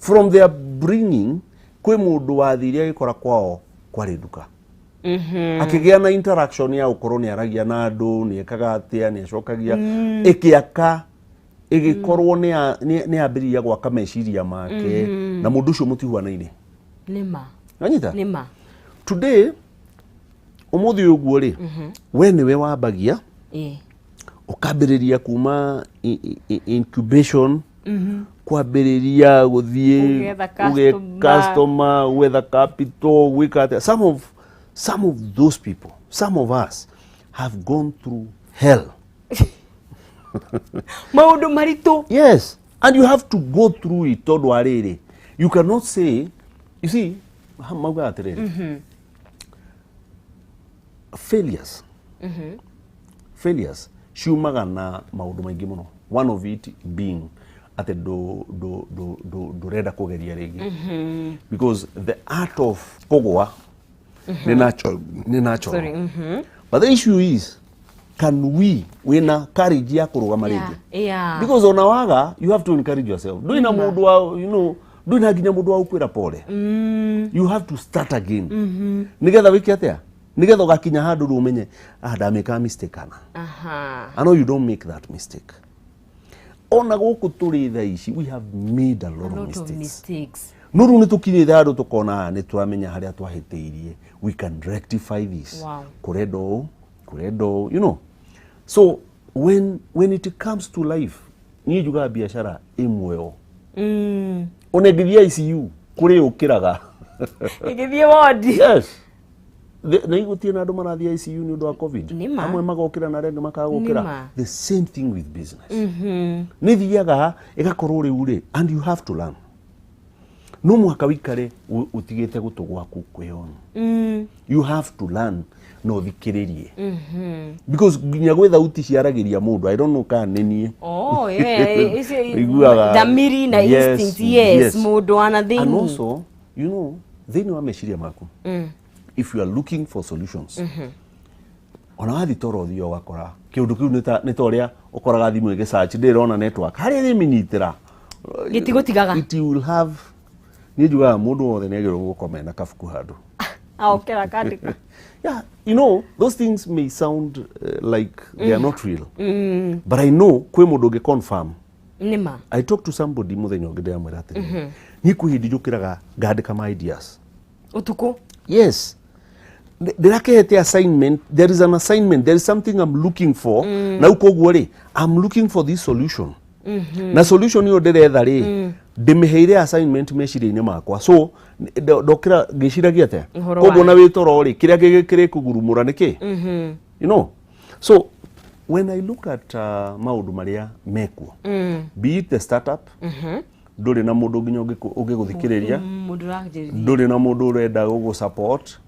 From their bringing, kwĩ mũndũ wathire agĩkora kwao kwarĩ nduka, akĩgĩa na interaction ya gũkorwo nĩ aragia na andũ, nĩ ekaga atĩa, nĩ acokagia, ĩkĩaka, ĩgĩkorwo nĩ yambĩrĩria gwaka meciria make na mũndũ ũcio mũtihuanaine. Nĩma. Nanyita? Nĩma. Today, ũmũthĩ ũyũ ũguo rĩ, we nĩwe wambagia, ũkambĩrĩria kuma incubation, kwambĩrĩria gũthiĩ Ũgetha ũge customer. Customer, gwetha capital, gwĩka atĩa. Some of those people, some of us have gone through hell. Maũndũ maritũ. Yes, and you have to go through it, tondũ wa rĩrĩ, you cannot say, you see, maugaga atĩrĩrĩ, failures ciumaga na maũndũ maingĩ mũno, one of it being atĩ ndũrenda kũgeria rĩngĩ, because the art of kũgwa nĩ natural, nĩ natural. Sorry. But the issue is, can we, wĩna courage ya kũrũgama rĩngĩ? Because ona waga, you have to encourage yourself. Ndũrĩ na mũndũ wa, ndũrĩ na nginya mũndũ wa gũkwĩra pole. You have to start again, nĩgetha wĩke atĩa? Nĩgetha ũgakinya handũ rĩu ũmenye, ah, ndamĩka mistake kana I know you don't make that mistake. Ona gũkũ tũrĩ thaa ici, we have made a lot A of lot of mistakes. Mistakes. No rĩu nĩ tũkinyĩte handũ tũkona nĩ tũramenya harĩa twahĩtĩirie. We can rectify this. Kũrenda ũũ, kũrenda ũũ. So when it comes to life, niĩ njugaga biacara ĩ muoyo. Ona ĩngĩthiĩ ICU, kũrĩ ũkĩraga. Ĩgĩthiĩ wondi. Yes. Na igũtirĩ na andũ marathiĩ ICU nĩ ũndũ wa COVID. Nĩ ma. Amwe magokĩra na arĩa angĩ makaga gũkĩra. Nĩ ma. The same thing with business. Nĩ thiaga ĩgakorwo rĩu rĩ, and you have to learn. No mũhaka wikare ũtigĩte gũtũ gwaku kwĩona. You have to learn na ũthikĩrĩrie, because nginya gwĩ thauti ciaragĩria mũndũ. I don't know kana nĩ niĩ. Oh, yeah. Ũiguaga- Dhamiri na instinct, yes, mũndũ wana And thĩinĩ. also, thĩinĩ wa meciria maku, if you are looking for solutions, ona wathi toro ũthiĩ ũgakora kĩũndũ kĩu nĩ ta ũrĩa ũkoraga thimũ ĩgĩsearch, ndĩrona network harĩa ĩrĩmĩnyitĩra. Gĩtigũtigaga. It will have, niĩ njugaga mũndũ wothe nĩ agĩrĩirwo gũkoma ena kabuku handũ. Aokera kandĩka. Yeah, those things may sound like they are not real, but I know kwĩ mũndũ ũngĩ confirm. Nĩma. I talked to somebody mũthenya ũngĩ, ndĩramwĩra atĩrĩrĩ, niĩ kwĩ hĩndĩ njũkĩraga ngandĩka my ideas. Ũtukũ? Yes. Ndĩrakĩhete assignment. There is an assignment, there is something I'm looking for. Na rĩu koguo rĩ, I'm looking for this solution, na solution ĩyo ndĩretha rĩ, ndĩmĩheire assignment meciria-inĩ makwa. So ndokĩra ngĩciragia atĩa. Ũhoro Koguo wayo. na wĩ toro rĩ, kĩrĩa kĩrĩkũgurumũra nĩ kĩ? So when I look at maũndũ marĩa mekuo, be it the startup, ndũrĩ na mũndũ nginya ũngĩgũthikĩrĩria. Mũndũ ũranjĩrĩria. Ndũrĩ na mũndũ ũrenda gũgũ support,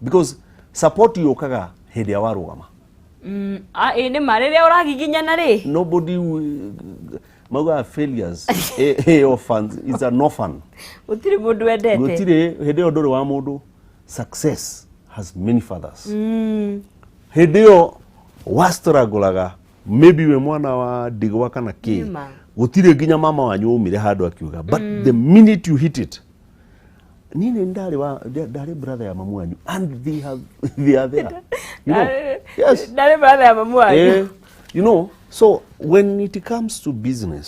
because support yũkaga hĩndĩ ĩrĩa warũgama. Ah, ĩ nĩma, rĩrĩa ũragiginyana rĩ. Nobody maugaga failures orphans, is an orphan. Gũtirĩ mũndũ wendete. Gũtirĩ hĩndĩ ĩyo, ndũrĩ wa mũndũ. Success has many fathers. Hĩndĩ ĩyo wastrugulaga, maybe wĩ mwana wa ndigwa kana kĩ, Nĩma. Gũtirĩ nginya mama wanyu umire handũ akiuga, but the minute you hit it, niĩ nĩ ndarĩ wa ndarĩ brother ya mamu wanyu, and they are there. Yes. Ndarĩ brother ya mamu wanyu. Eh, so when it comes to business,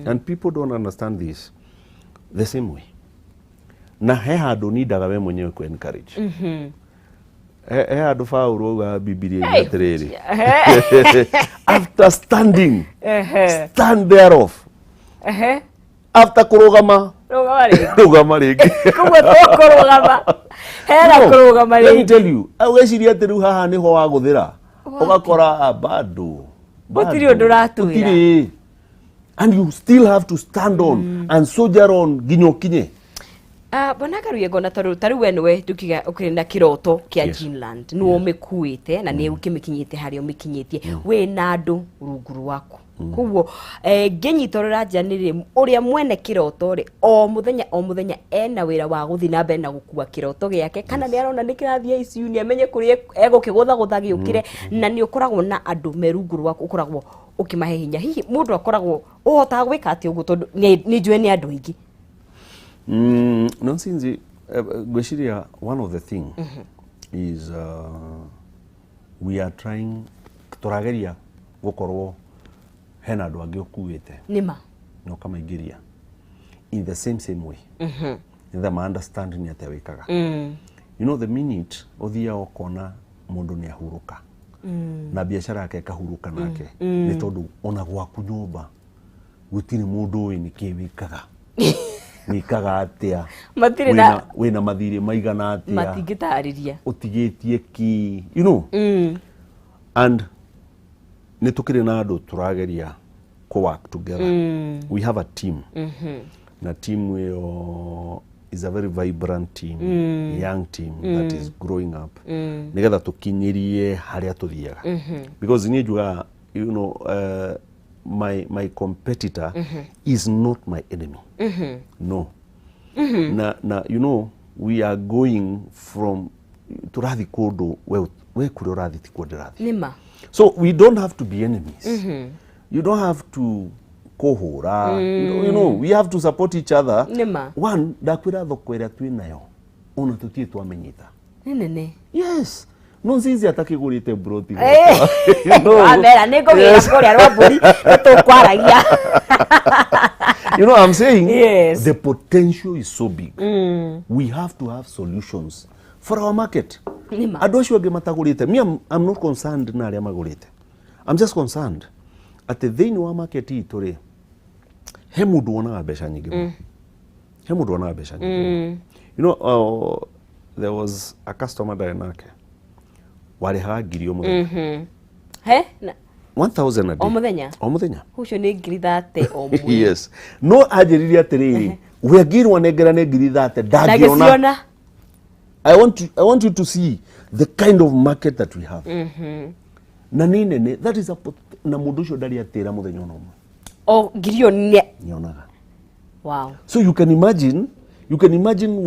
and people don't understand this the same way, na he handũ nindaga we mwenyewe ku encourage. He handũ Paũlũ augaga Bibilia Hey. atĩrĩrĩ, after standing, stand thereof. After kũrũgama, Rũgama rĩngĩ. Rũgama rĩngĩ. Koguo tũkũrũgama hera No, kũrũgama let me rĩngĩ. tell you, ũgeciria atĩ rĩu haha nĩho wagũthĩra, ũgakora, ah, bado. Gũtirĩ ũndũ ũratwĩra. Gũtirĩ, and you still have to stand on and soldier on nginya ũkinye. Ah, bwana Karuye, ngona tondũ ta rĩu we nĩwe tukiga ũkĩrĩ na kĩroto kĩa Ginland, nĩwe ũmĩkuĩte na nĩ ũkĩmĩkinyĩte harĩa ũmĩkinyĩtie, wĩ na andũ rungu rwaku. Koguo ngĩnyita ũrĩa ũranjĩra nĩ rĩ, ũrĩa mwene kĩroto rĩ, o mũthenya o mũthenya ena wĩra wa gũthiĩ na mbere na gũkua kĩroto gĩake, kana nĩ arona nĩ kĩrathiĩ ICU, nĩ amenye kũrĩa egũkĩgũthagũtha gĩũkĩre. Na nĩ ũkoragwo na andũ me rungu rwaku, ũkoragwo ũkĩmahe hinya. Hihi mũndũ akoragwo ũhotaga gwĩka atĩa ũguo, tondũ nĩ njũĩ nĩ andũ aingĩ? Nonsinzi, ngwĩciria one of the thing is we are trying, tũrageria gũkorwo hena andũ angĩ ũkuĩte Nĩma. Na ũkamaingĩria in the same way, nĩgetha ma understand nĩ atĩa wĩkaga. You know, the minute ũthiaga ũkona mũndũ nĩ ahurũka na biacara yake ĩkahurũka nake, nĩ tondũ ona gwaku nyũmba gũtirĩ mũndũ ũĩ nĩ kĩ wĩkaga, wĩkaga atĩa. Matirĩ na- Wĩna mathirĩ maigana atĩa. Matingĩtarĩria. Ũtigĩtie ki. And nĩ tũkĩrĩ na andũ tũrageria kũ work together. We have a team, na team ĩyo is a very vibrant team, young team that is growing up, nĩgetha tũkinyĩrie harĩa tũthiaga, because niĩ njugaga, my competitor is not my enemy, no. Na we are going from, tũrathiĩ kũndũ we kũrĩa ũrathiĩ tikuo ndĩrathiĩ. Nĩma. So we don't have to be enemies. You don't have to kũhũra. We have to support each other. Nĩma. One, ndakwĩra thoko ĩrĩa twĩ nayo ona tũtirĩ twamenyita. Nĩ nene. Yes, no nzizi atakĩgũrĩte broti. Wamera nĩ ngũgĩra kũrĩa rwa mbũri nĩ tũkwaragia. You know what I'm saying? Yes. The potential is so big. We have to have solutions for our market. Nĩma. Andũ acio angĩ matagũrĩte, me, I'm not concerned na arĩa magũrĩte. I'm just concerned atĩ thĩinĩ wa market itũ rĩ, he mũndũ wonaga mbeca nyingĩ mũno. He mũndũ wonaga mbeca nyingĩ mũno. There was a customer ndarĩ nake warĩhaga 1,000 o mũthenya. He na- 1000 a day. O mũthenya? O mũthenya. Ũcio nĩ 30,000 o mweri. Yes, no anjĩrire atĩrĩrĩ, we ngirwo nengerane 30,000 ndangĩona. Ndangĩciona. I want you to see the kind of market that we have. Na nĩ nene, that is a na mũndũ ũcio ndarĩ atĩra mũthenya ona ũmwe. O ngiri ĩyo nĩ Nĩonaga. Wow. So you can imagine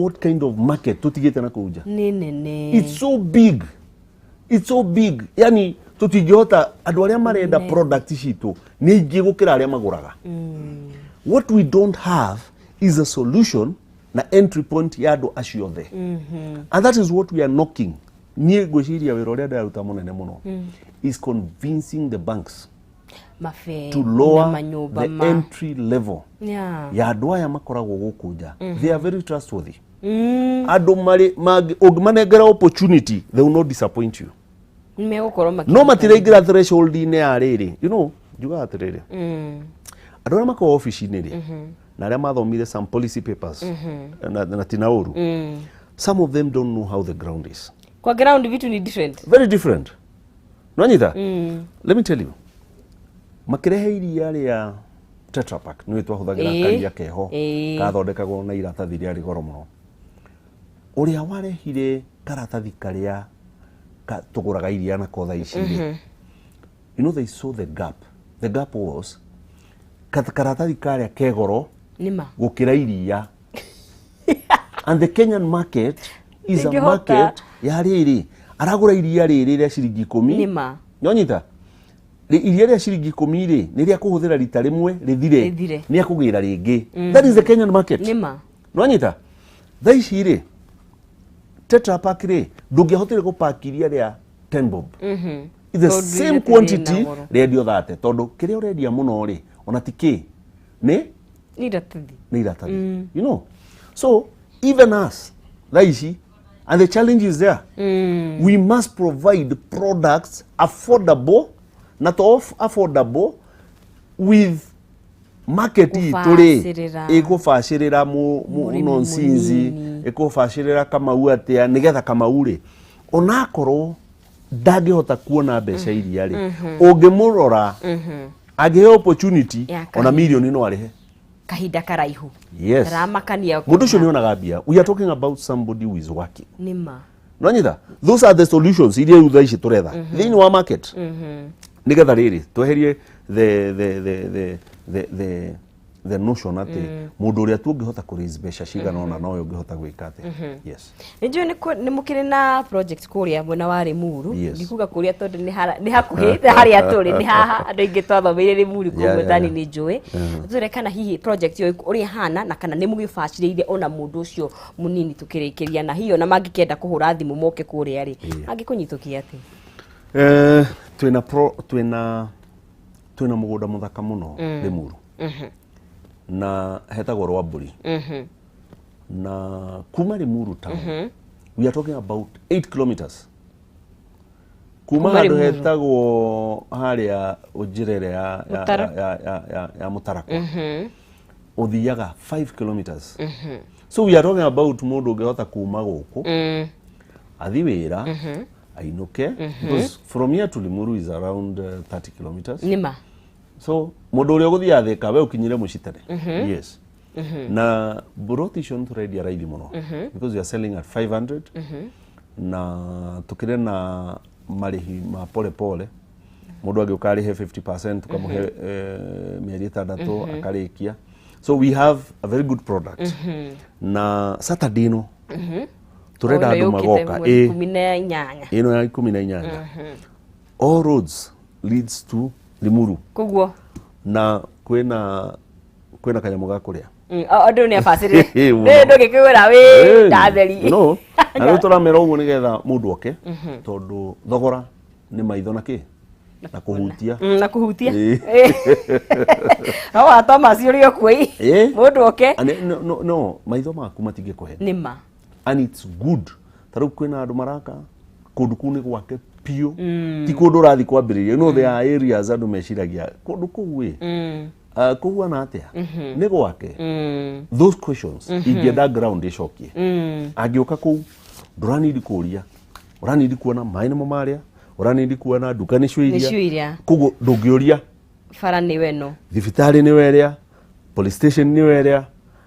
what kind of market tũtigĩte na kũu nja. Nĩ nene. It's so big. It's so big. Yani tũtingĩhota, andũ arĩa marenda product citũ nĩ aingĩ gũkĩra arĩa magũraga. What we don't have is a solution na entry point ya andũ acio othe, and that is what we are knocking. Niĩ ngwĩciria wĩra ũrĩa ndĩraruta mũnene mũno is convincing the banks mabengi to lower na manyũmba the ma entry level ya andũ aya makoragwo gũkũ nja. They are very trustworthy. Andũ marĩ ũngĩmanengera opportunity, they will not disappoint you. Megũkorwo makĩ No matiraingĩra threshold-inĩ ya rĩrĩ, njugaga atĩrĩrĩ, andũ arĩa makoragwo obici-inĩ rĩ, na arĩa mathomire some policy papers na tina ũru, some of them don't know how the ground is. Kwa ground vitu ni different. Very different. Nwanyita, let me tell you, makirehe iria rĩa Tetra Pak, nĩwe twahũthagĩra karia keho kathondekagwo na iratathi rĩarĩ goro mũno. Ũrĩa warehire karatathi karĩa tũgũraga iria nako thaa ici rĩ, they saw the gap. The gap was karatathi karĩa ke goro Nĩma. gũkĩra iria, and the Kenyan market is a Ndingĩhota. market ya rĩrĩ, aragũra iria rĩrĩ rĩa ciringi 10. Nĩma. Nyonyita, iria rĩa ciringi 10 rĩ, nĩ rĩa kũhũthĩra rita rĩmwe rĩthire. Rĩthire. Nĩ akũgĩra rĩngĩ. That is the Kenyan market. Nĩma. Nwanyita, thaa ici rĩ, Tetra Pak rĩ, ndũngĩahotire gũpaki iria rĩa 10 bob. It's the Tondũ same iratathi quantity rĩna goro. rĩendio 30, tondũ kĩrĩa ũrendia mũno rĩ, ona ti kĩ, nĩ Nĩ iratathi. Nĩ iratathi. So even us thaa ici, and the challenge is there, we must provide products affordable, na to affordable with market itũ rĩ, Kũbacĩrĩra. ĩkũbacĩrĩra Mũrĩmi nonsinzi, mũnini. Ĩkũbacĩrĩra Kamau atĩa, nĩgetha Kamau rĩ, onakorwo ndangĩhota kuona mbeca iria rĩ, ũngĩmũrora angĩheo opportunity Ya ona kahinda. mirioni no arĩhe. Kahinda karaihu. Yes. Karamakania. Mũndũ ũcio nĩonaga mbia. We are talking about somebody who is working. Nĩma. Nonyita, those are the solutions iria rĩu thaa ici tũretha thĩinĩ wa market, nĩgetha rĩrĩ tweherie the The notion atĩ mũndũ ũrĩa tu ũngĩhota kũ raise mbeca cigana ũna nowe ũngĩhota gwĩka atĩa. Yes. Nĩ njũĩ nĩ mũkĩrĩ na project kũrĩa mwena wa Limuru. Yes. Ndikuga kũrĩa tondũ nĩ hakuhĩ na harĩa tũrĩ nĩ haha, andũ aingĩ twathomeire Limuru koguo tani nĩ njũĩ. Tũre kana hihi project ĩyo ũrĩa ĩhana na kana nĩ mũgĩbacĩrĩire ona mũndũ ũcio mũnini tũkĩrĩkĩria, na hihi ona mangĩkĩenda kũhũra thimũ moke kũrĩa rĩ, angĩkũnyitũkia atĩ? Twĩna mũgũnda mũthaka mũno Limuru na hetagwo Rwambũri, na kuma Limuru town we are talking about 8 kilometers kuma Kuma handũ Limuru. Hetagwo harĩa njĩra ĩrĩa ya Mũtaro. ya Mũtarakwa, ũthiaga 5 kilometers. So we are talking about mũndũ ũngĩhota kuma gũkũ athi wĩra ainũke, because from here to Limuru is around 30 kilometers. Nĩma. So mũndũ ũrĩa ũgũthiĩ Thika we ũkinyire mũciĩ tene. Yes, na buroti icio nĩ tũrendia raithi mũno because we are selling at 500, na tukĩrĩ na marĩhi ma pole pole. Mũndũ angĩũka arĩhe 50%, tukamũhe mĩeri 6 akarĩkia. So we have a very good product, na Saturday ĩno tũrenda andũ magoka. Mweri 18. Ĩno ya 18, all roads leads to Limuru. Koguo Na kwĩna kanyamũ ga kũrĩa. Andũ nĩ abacĩrĩre. Mũno. Rĩrĩ ndũngĩkĩgũra wĩ ndatheri. No na rĩu tũramera ũguo nĩgetha mũndũ oke, tondũ thogora nĩ maitho na kĩ na kũhutia. Na kũhutia. No wa Thomas ũrĩ o kuo ĩ. Mũndũ oke. No, maitho maku matingĩkũhe. Nĩma. And it's good. Ta rĩu kwĩna andũ maraka kũndũ kũu nĩ gwake biũ, ti kũndũ ũrathiĩ kwambĩrĩria. There are areas andũ meciragia kũndũ kũu ĩ kũhuana atĩa nĩ gwake. Those questions ingĩenda ground ĩcokie. Angĩũka kũu ndũranidi kũria, ũranidi kuona maĩ nĩmo marĩa, ũranidi kuona nduka nĩcio iria. Nĩcio iria. Koguo ndũngĩũria. Bara nĩwe no. Thibitarĩ nĩwe ĩrĩa, police station nĩwe ĩrĩa,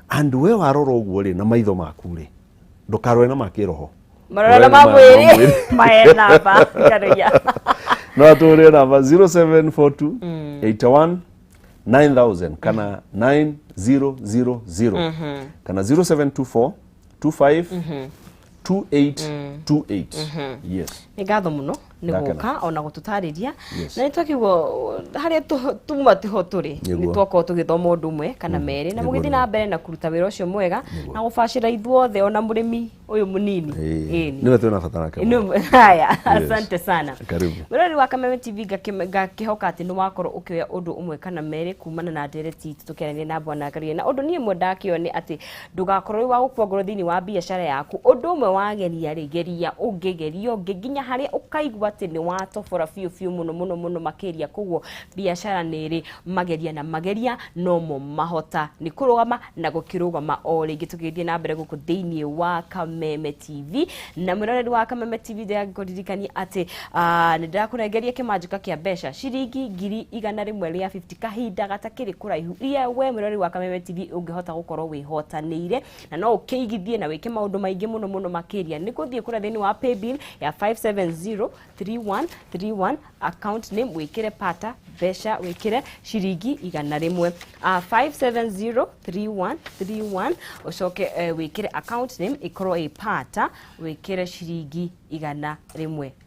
and we warora ũguo rĩ na maitho maku rĩ, ndũkarore na ma kĩroho. Marora na Rora na ma mwĩrĩ. mwĩrĩ. Mae namba Karuya. No atũrĩre namba 0742 81 9000 kana 9000 kana 0724 25 2828. Yes. Nĩ ngatho mũno nĩ Ndakena. gũka ona gũtũtarĩria. Na nĩ twakiugo harĩa tuma tiho tũrĩ nĩ twakorwo tũgĩthoma ũndũ ũmwe kana merĩ, na mũgĩthiĩ na mbere na kũruta wĩra ũcio mwega na gũbacĩra ithuothe ona mũrĩmi ũyũ mũnini. Ĩni. Nĩwe twĩna bata nake mũno. Haya, asante sana. Karibu. Mwĩroreri wa Kameme TV, ngakĩhoka atĩ nĩ wakorwo ũkĩoya ũndũ ũmwe kana merĩ kumana na ndereti itũ tũkĩaranĩria na bwana Karuya. Na ũndũ niĩ mwe ndakĩoya nĩ atĩ ndũgakorwo wĩ wa gũkua ngoro thĩinĩ wa biacara yaku. Ũndũ ũmwe wageria rĩ, geria ũngĩ, geria ũngĩ nginya harĩa ũkaigua atĩ nĩ watobora biũ biũ mũno mũno mũno makĩria. Koguo biacara nĩ ĩrĩ mageria na mageria nomo mahota nĩ kũrũgama na gũkĩrũgama o rĩngĩ. Tũgĩthiĩ na mbere gũkũ thĩinĩ wa Kameme TV, na mwĩroreri wa Kameme TV, ndĩrakũririkania atĩ nĩ ndĩrakũrengeria kĩmanjĩka kĩa mbeca ciringi 150,000 kahinda gatakĩrĩ kũraihu, iria we mwĩroreri wa Kameme TV ũngĩhota gũkorwo wĩhotanĩire na no ũkĩigithie na wĩke maũndũ maingĩ mũno mũno makĩria. Nĩ gũthiĩ kũrĩa thĩinĩ wa paybill ya 5703131, account name wĩkĩre pata mbeca, wĩkĩre ciringi 100, 5703131, ũcoke wĩkĩre account name ĩkorwo ĩ pata, wĩkĩre ciringi 100.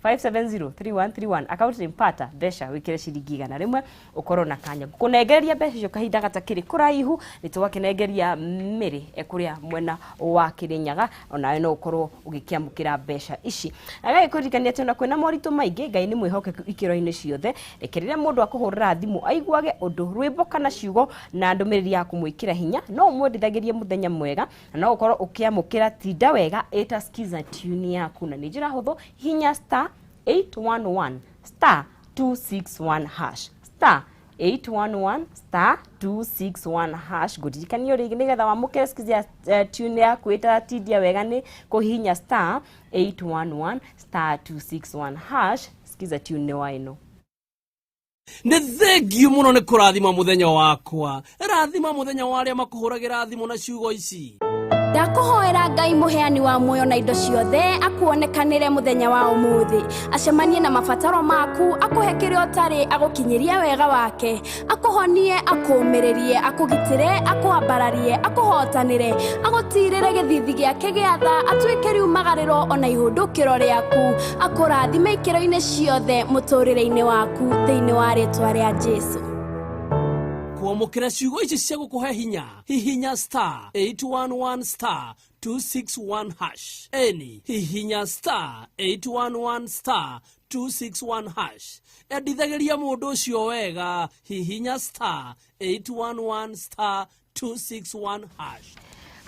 5703131, account name pata mbeca, wĩkĩre ciringi 100, ũkorwo na kanya kũnengereria mbeca icio kahinda gatakĩrĩ kũraihu. Nĩ tũgakĩnengeria mĩrĩ kũrĩa mwena wa Kĩrĩnyaga, onawe no ũkorwo ũgĩkĩamũkĩra mbeca ici. Agagĩkũririkania atĩ ona kwĩna moritũ maingĩ, Ngai nĩ mwĩhokeku ikĩro-inĩ ciothe. Reke rĩrĩa mũndũ akũhũrĩra thimũ aiguage ũndũ, rwĩmbo kana ciugo na ndũmĩrĩri ya kũmwĩkĩra hinya, no ũmwendithagĩrie mũthenya mwega na no ũkorwo ũkĩamũkĩra tinda wega ĩta skiza tune yaku, na nĩ njĩra hũthũ: hinya star 811 star 261 hash, star 811 star 261 hash. Ngũririkanio rĩngĩ, nĩgetha wamũkĩre skiza tune yaku ĩtatindia wega, nĩ kũhihinya star 811 star 261 hash. Skiza tune nĩ wa ĩno. Nĩ thengiũ mũno nĩ kũrathima mũthenya wakwa, rathima mũthenya wa arĩa makũhũragĩra thimũ na ciugo ici. Ndakũhoera Ngai mũheani wa muoyo na indo ciothe akuonekanĩre mũthenya wa ũmũthĩ, acemanie na mabataro maku, akũhe kĩrĩa ũtarĩ, agũkinyĩrie wega wake, akũhonie, akũũmĩrĩrie, akũgitĩre, akũambararie, akũhotanĩre, agũtirĩre gĩthithi gĩake gĩa tha, atuĩke riumagarĩro ona ihũndũkĩro rĩaku, akũrathime ikĩro-inĩ ciothe mũtũrĩre-inĩ waku thĩinĩ wa rĩtwa rĩa Jesu. Kwamũkĩra ciugo ici cia gũkũhe hinya, hihinya star 811 star 261 hash. Eni, hihinya star 811 star 261 hash. Endithagĩria mũndũ ũcio wega, hihinya star 811 star 261 hash.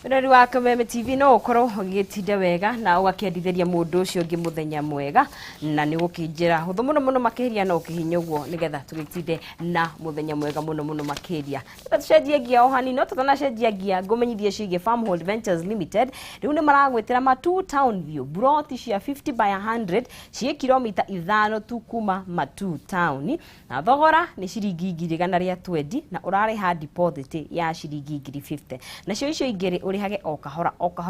Mwĩrori wa Kameme TV, no ũkorwo ũgĩtinda wega na ũgakĩendithĩria mũndũ ũcio ũngĩ mũthenya mwega, na nĩ gũkĩnjĩra hũthũ mũno mũno makĩria, no ũkĩhinya ũguo nĩgetha tũgĩtinde na mũthenya mwega mũno mũno makĩria. Tũka tũcenjie ngia o hanini, no tũtanacenjia ngia ngũmenyithie ciĩgiĩ Farmhold Ventures Limited. Rĩu nĩ maragwĩtĩra Matu Town View, buroti cia 50 by 100 ciĩ kilomita 5 tu kuma Matu Town, na thogora nĩ ciringi 120,000, na ũrarĩha deposit ya ciringi 50,000, nacio icio ingĩ ũrĩhage o kahora o kahora.